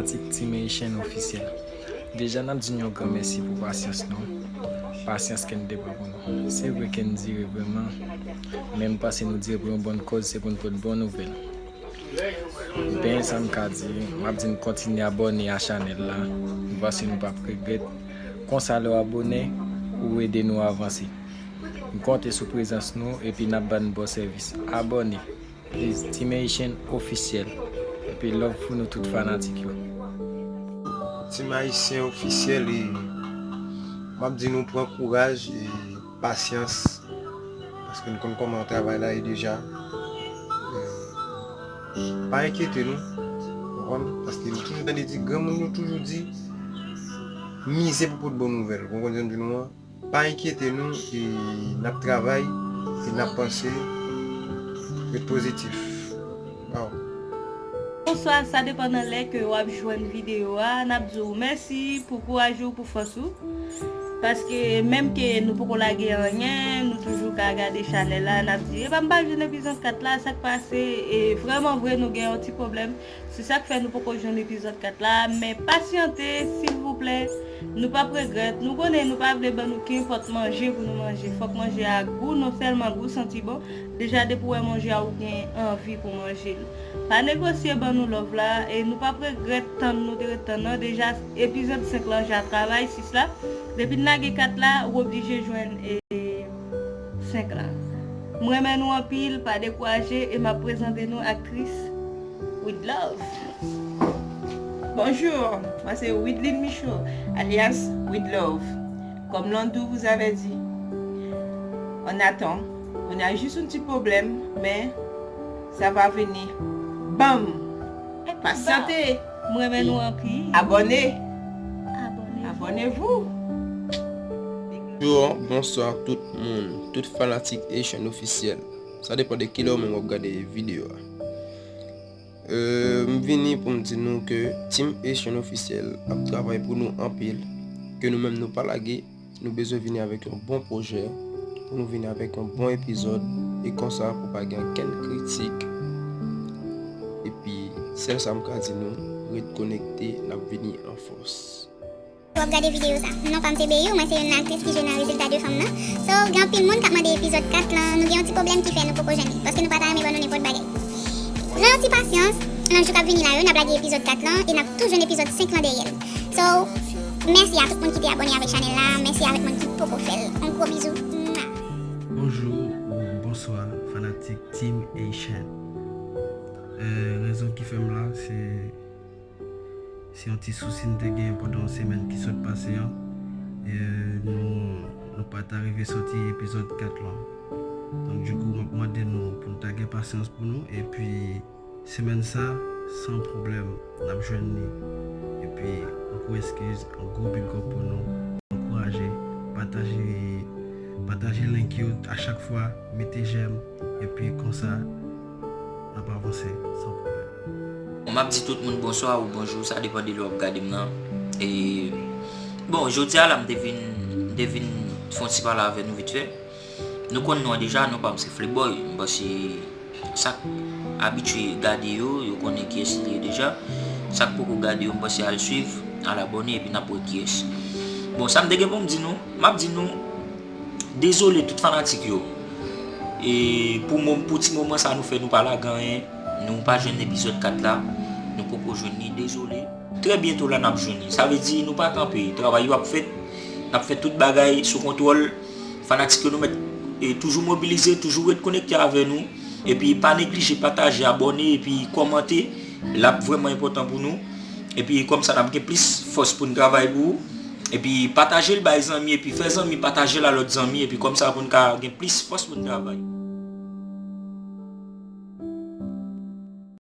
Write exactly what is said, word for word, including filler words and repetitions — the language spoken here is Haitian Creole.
Fanatik Team Haitian Officiel. Deja n ap di n yon gran mèsi pou pasyans nou. Pasyans ke n te pran pou nou. Se vre ke n dire vrèman, men m panse nou dire pou yon bòn kòz, se pou n pote bon nouvèl. Ben, sa m ka di, m ap di n kontinye abòne a chanèl la. M panse nou p ap regrèt. Konsa lè w abòne, ou ede nou avanse. M konte sou prezans nou epi n ap ba n bon sèvis. Abòne, please, Team Haitian Officiel. Epi love pou nou tout fanatik yo. Team Haitian Officiel, e m ap di nou pran kouraj e pasyans, paske n konn kòman travay la ye deja. E, pa enkyete nou, w konprann? Paske nou toujou tande di, granmoun yo toujou di, mize pou pote bon nouvèl. Ou konprann sa m di nou an? Pa enkyete nou, e n ap travay, e n ap panse, ret pozitif. Waw. Bonswa, sa depann nan lè ke w ap jwenn videyo a. N ap di w mèsi pou kouraj ou, pou fòs ou. Paske menm ke nou poko lage anyen, nou toujou ka gade chanèl la, n ap di, epa m pa jwenn epizòd kat la, sa k pase? E vrèman vre, nou gen yon ti pwoblèm. Se sa k fè nou poko jwenn epizòd kat la, men pasyante, silvouplè. Nou p ap regrèt. Nou konnen nou pa vle ban nou kenpòt manje pou nou manje. Fòk manje a gou, non sèlman gou, santi bon. Deja, depi w wè manje a, ou gen anvi pou manje l. Pa negosye, ban nou love la, e nou p ap regrèt tann nou te ret tann nan. Deja, epizòd senk lan ja travay, sis la. Depi n lage kat la, ou oblije jwenn, e, senk la. M renmen nou anpil, pa dekouraje, e m ap prezante nou aktris With Love. Bonjour, moi c'est Widline Michaud, alias With Love. Comme l'un de vous avait dit, on attend, on a juste un petit problème, mais ça va venir. Bam! Patientez! M renmen nou anpil. Abonnez! Abonnez-vous! Bonjour, bonsoir tout moun, tout fanatik Haitian Officiel. Sa depann de kilè ou menm w ap gade videyo a. Euh, m vini pou m di nou ke Team Haitian Officiel ap travay pou nou anpil, ke nou menm nou pa lage, nou bezwen vini avèk yon bon pwojè, pou nou vini avèk yon bon epizòd, e konsa pou pa gen okenn kritik. Epi, sèl sa m ka di nou, ret konekte, n ap vini an fòs. W ap gade videyo sa. Non pa m se Beyou, mwen se youn nan aktris ki jwe nan Rezilta de Fanm nan. So, gen anpil moun k ap mande epizòd kat lan, nou gen yon ti pwoblèm ki fè nou poko jwenn li, paske nou pa ta renmen ban nou nenpòt bagay. Pran yon ti pasyans, nan jou k ap vini la yo, n ap lage epizòd kat lan, e n ap tou jwenn epizòd senk lan dèyè l. So, mèsi a tout moun ki te abòne avèk chanèl la, mèsi avèk moun ki poko fè l. On gwo bizou. Mwa. Bonjou ou bonswa, fanatik Team Haitian. Euh, rezon ki fè m la, se Se yon ti sousi n te gen pandan yon semèn ki sot pase an. E, nou, nou pa ta rive soti epizòd kat lan. Donk, dikou, m ap mande nou pou n ta gen pasyans pou nou. Epi, semèn sa, san pwoblèm, n ap jwenn li. Epi, yon gwo eskiz, yon gwo big up pou nou. Ankouraje, pataje, pataje link yo a chak fwa, mete j'aime, epi konsa, n ap avanse san pwoblèm. Bon, m ap di tout moun bonswa ou bonjou, sa depann de lè w ap gade m nan. E, bon, jodi a la, m te vin, m te vin fè yon ti pale avè nou vit fè. Nou konn nou an deja, non pa m se Fleboy. M panse sa k abitye gade yo, yo konnen kiyès li ye deja. Sa k poko gade yo, m panse al swiv, al abòne, epi n ap wè kiyès. Bon, sa m te gen pou m di nou, m ap di nou, dezole tout fanatik yo. E pou mo-, pou ti moman sa nou fè, nou pa lage anyen, nou pa jwenn epizòd kat la, nou poko jwenn li, dezole. Trè byento la n ap jwenn li. Sa vle di nou pa kanpe, travay yo ap fèt, n ap fè tout bagay sou kontwòl. Fanatik yo nou mèt, e, toujou mobilize, toujou ret konekte avè nou. Epi pa neglije pataje, abòne, epi kòmante. L ap vrèman enpòtan pou nou. Epi kòmsa n ap gen plis fòs pou n travay pou ou. Epi pataje l bay zanmi, epi fè zanmi pataje l a lòt zanmi, epi kòmsa pou n ka gen plis fòs pou n travay.